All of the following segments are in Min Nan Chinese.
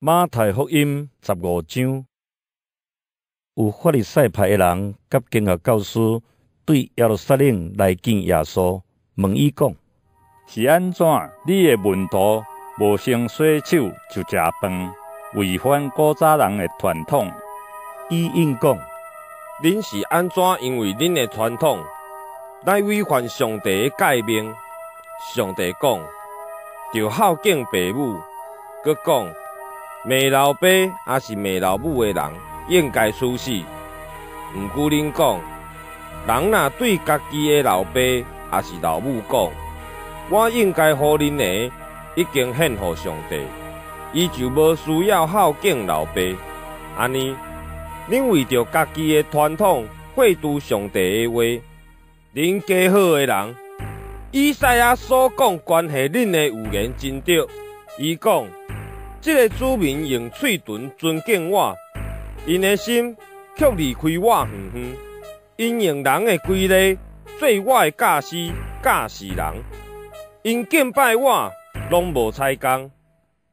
馬太福音15章，有法利賽派的人佮經學教師對耶路撒冷來見耶穌，問伊講：是按怎？你的門徒無先洗手就食飯，違反古早人的傳統？伊應講：恁是按怎因為恁的傳統來違反上帝的誡命？上帝講，著孝敬爸母，閣講，罵老爸抑是罵老母的人，應該處死。毋過恁講，人若對家己的老爸抑是老母講，我應該予恁的，已經獻予上帝，伊就無需要孝敬老爸。按呢，恁為著家己的傳統廢除上帝的話，恁假好的人！以賽亞所講關係恁的預言真對，伊講：這个子民用喙唇尊敬我，𪜶的心卻離開我遠遠。𪜶用人的規例做我的教師，教示人。𪜶敬拜我，攏無彩工。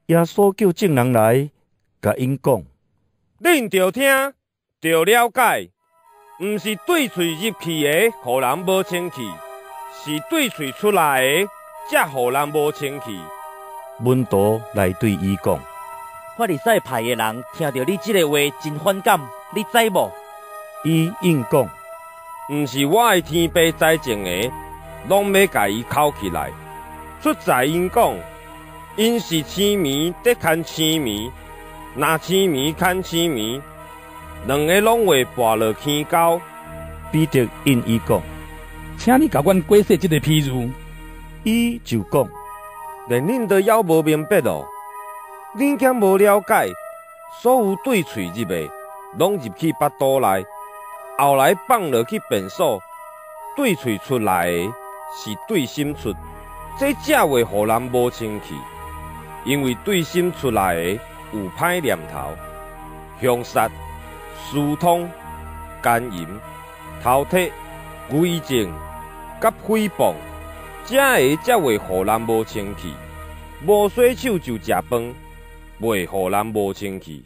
耶穌叫眾人來，共𪜶講：恁著聽，著了解，毋是對喙入去的，予人無清氣，是對喙出來的，才予人無清氣。門徒來對伊講：法利賽派的人聽著你這个話真反感，你知無？伊應講：毋是我的天父栽種的，攏欲共伊摳起來。出在𪜶講，𪜶是青糜佇牽青糜，若青糜牽青糜，兩个攏會跋落坑溝。彼得應伊講：請你共阮解說這个譬喻。伊就講：連恁都猶無明白囉？恁敢無了解？所有對喙入的，攏入去腹肚內，後來放落去便所。對喙出來的，是對心出，這才會予人無清氣。因為對心出來的有歹念頭、兇殺、私通、姦淫、偷提、偽證、佮誹謗，這个才會予人無清氣。無洗手就食飯，袂予人無清氣。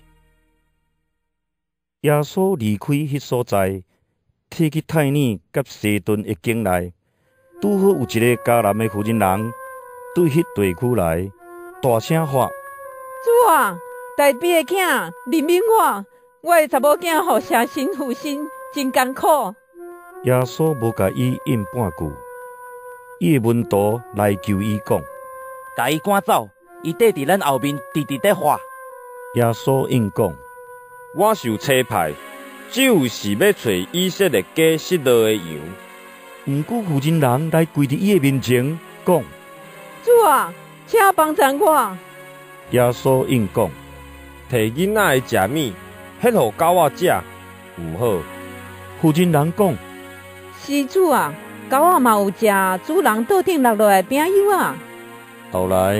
耶穌離開彼所在，退去泰爾佮西頓的境內，拄好有一个迦南的婦人人對彼地區來，大聲喊：主啊，大衛的囝，憐憫我！我的查某囝予邪神附身，真艱苦。耶穌無共伊應半句，伊的門徒來求伊講：共伊趕走，伊綴佇咱後面，直直佇喊。耶穌應講：我受差派，只有是欲揣以色列家失落的羊。毋過婦人人來跪佇伊的面前，講：主啊，請幫贊我。耶穌應講：提囡仔的食物，彼予狗仔食，毋好。婦人人講：是主啊，狗仔嘛有食主人桌頂落落來的餅幼仔。後來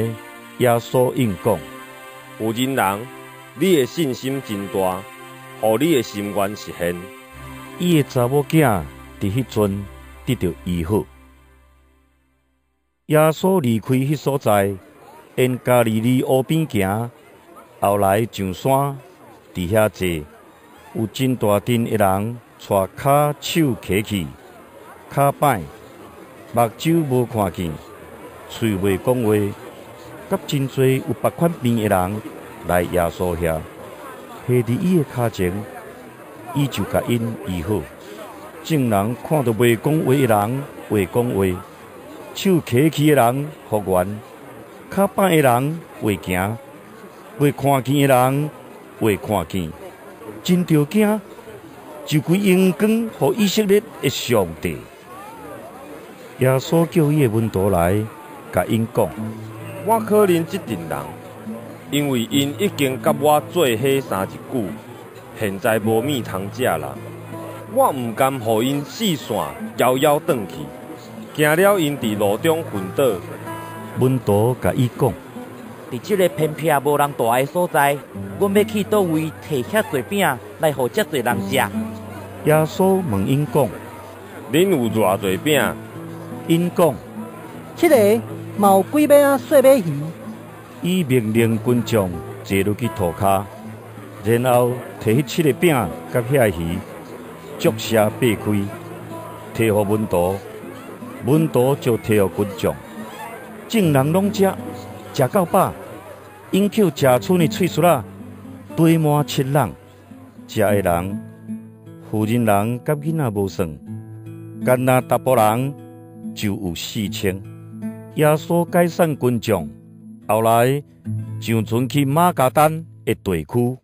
耶穌應講：婦人人，你的信心真大，予你的心願實現。伊的查某囝佇彼陣得著醫好。耶穌離開彼所在，沿加利利湖邊行，後來上山，佇遐坐。有真大陣的人帶跤手瘸去、跤擺、目睭無看見、喙袂講話，佮真濟有別款病的人來耶穌遐，下佇伊的跤前，伊就共𪜶醫好。眾人看著袂講話的人會講話，手瘸去的人復原，跤擺的人會行，袂看見的人會看見，真著驚，就歸榮光予以色列的上帝。耶穌叫伊的門徒來，共𪜶講：我可憐這陣人，因為𪜶已經佮我做伙三日久，現在無物通食啦。我毋甘予𪜶四散枵枵轉去，驚了𪜶佇路中昏倒。門徒共伊講：佇這个偏僻無人蹛的所在，阮欲去佗位提遐濟餅來予遮濟人食？耶穌問𪜶講：恁有偌濟餅？𪜶講：七个，嘛有幾尾仔細尾魚。伊命令群眾坐落去塗跤，然後提彼七个餅佮遐魚，祝謝擘開，提予門徒，門徒就提予群眾。眾人攏食，食到飽，𪜶抾食賰的碎屑仔，堆滿七籃。食的人，婦人人佮囡仔無算，干焦查埔人就有4000。耶穌解散群眾，後來上船去馬加丹的地區。